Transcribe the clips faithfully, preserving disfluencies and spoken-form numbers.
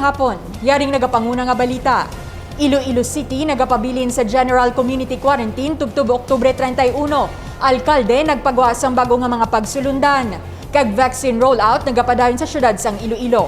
Hapon, yaring nagapanguna nga balita. Iloilo City nagapabilin sa General Community Quarantine tubtob Oktubre treinta y uno. Alkalde nagpagwa sang bago nga mga pagsulundan, kag vaccine rollout nagapadayon sa siyudad sang Iloilo.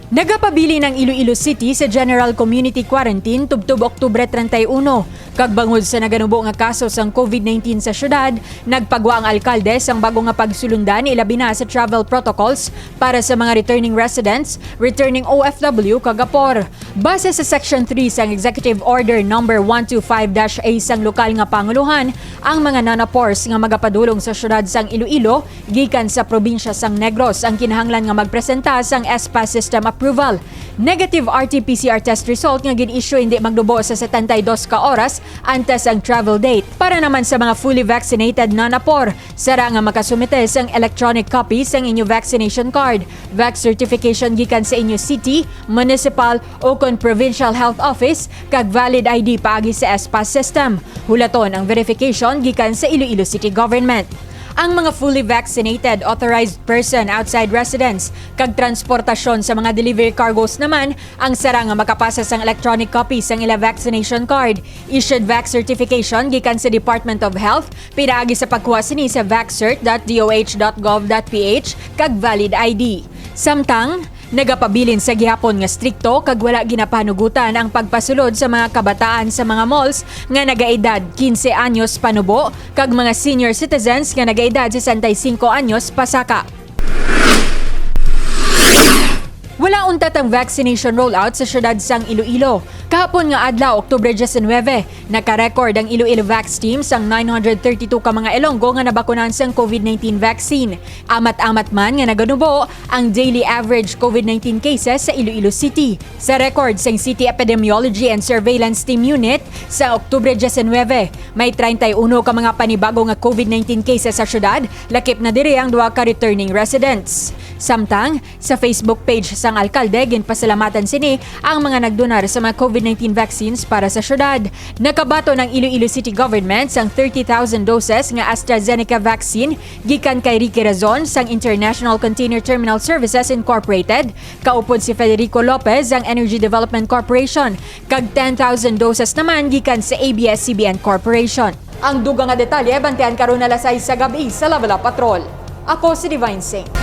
Nagapabilin ang Iloilo City sa General Community Quarantine tubtob Oktubre treinta y uno, kag bangod sa naganubo nga kaso sang COVID nineteen sa siyudad, nagpagwa ang alkalde sang bago nga pagsulundan, ilabi na sa travel protocols para sa mga returning residents, returning O F W, kag apor. Base sa Section three sang Executive Order Number one two five dash A sang lokal nga pangulohan, ang mga nanapors nga magapadulong sa siyudad sang Iloilo gikan sa probinsya sang Negros ang kinahanglan nga magpresenta sang S pass system approval. Negative R T P C R test result nga gin-issue hindi magnubo sa setenta y dos ka oras antes ang travel date. Para naman sa mga fully vaccinated nanapor, sara nga makasumite sang electronic copy sang inyo vaccination card, vax certification gikan sa inyo city, municipal, o kon provincial health office, kag valid I D paagi sa S pass system. Hulaton ang verification gikan sa Iloilo City Government. Ang mga fully vaccinated, authorized person outside residence, kag transportasyon sa mga delivery cargos naman ang sara nga makapasa sang electronic copy sang ila vaccination card, issued vax certification gikan sa Department of Health, pinaagi sa pagkuha sini sa vaxcert dot D O H dot gov dot P H, kag valid I D. Samtang, nagapabilin sa gihapon nga strikto kag wala ginapanugutan ang pagpasulod sa mga kabataan sa mga malls nga nagaedad quince anyos panubo kag mga senior citizens nga nagaedad sesenta y cinco anyos pasaka. Wala untat ang vaccination rollout sa siyudad sang Iloilo. Kahapon nga adlaw, Oktubre diecinuebe, naka-record ang Iloilo Vax Team sang nine hundred thirty-two ka mga Ilonggo nga nabakunan sang COVID nineteen vaccine. Amat-amat man nga naganubo ang daily average COVID nineteen cases sa Iloilo City. Sa record sang City Epidemiology and Surveillance Team Unit, sa Oktubre diecinuebe, may treinta y uno ka mga panibago nga COVID nineteen cases sa siyudad, lakip na diri ang duha ka returning residents. Samtang, sa Facebook page sang alkalde, ginpasalamatan sini ang mga nagdonar sa mga COVID nineteen vaccines para sa siyudad. Nakabaton ang Iloilo City Government sang thirty thousand doses nga AstraZeneca vaccine gikan kay Ricky Razon sang International Container Terminal Services Incorporated, kaupod si Federico Lopez sang Energy Development Corporation, kag ten thousand doses naman gikan sa A B S C B N Corporation. Ang dugang nga detalye, bantian karon alas sais sa gab-i sa Lavala Patrol. Ako si Divine Singh.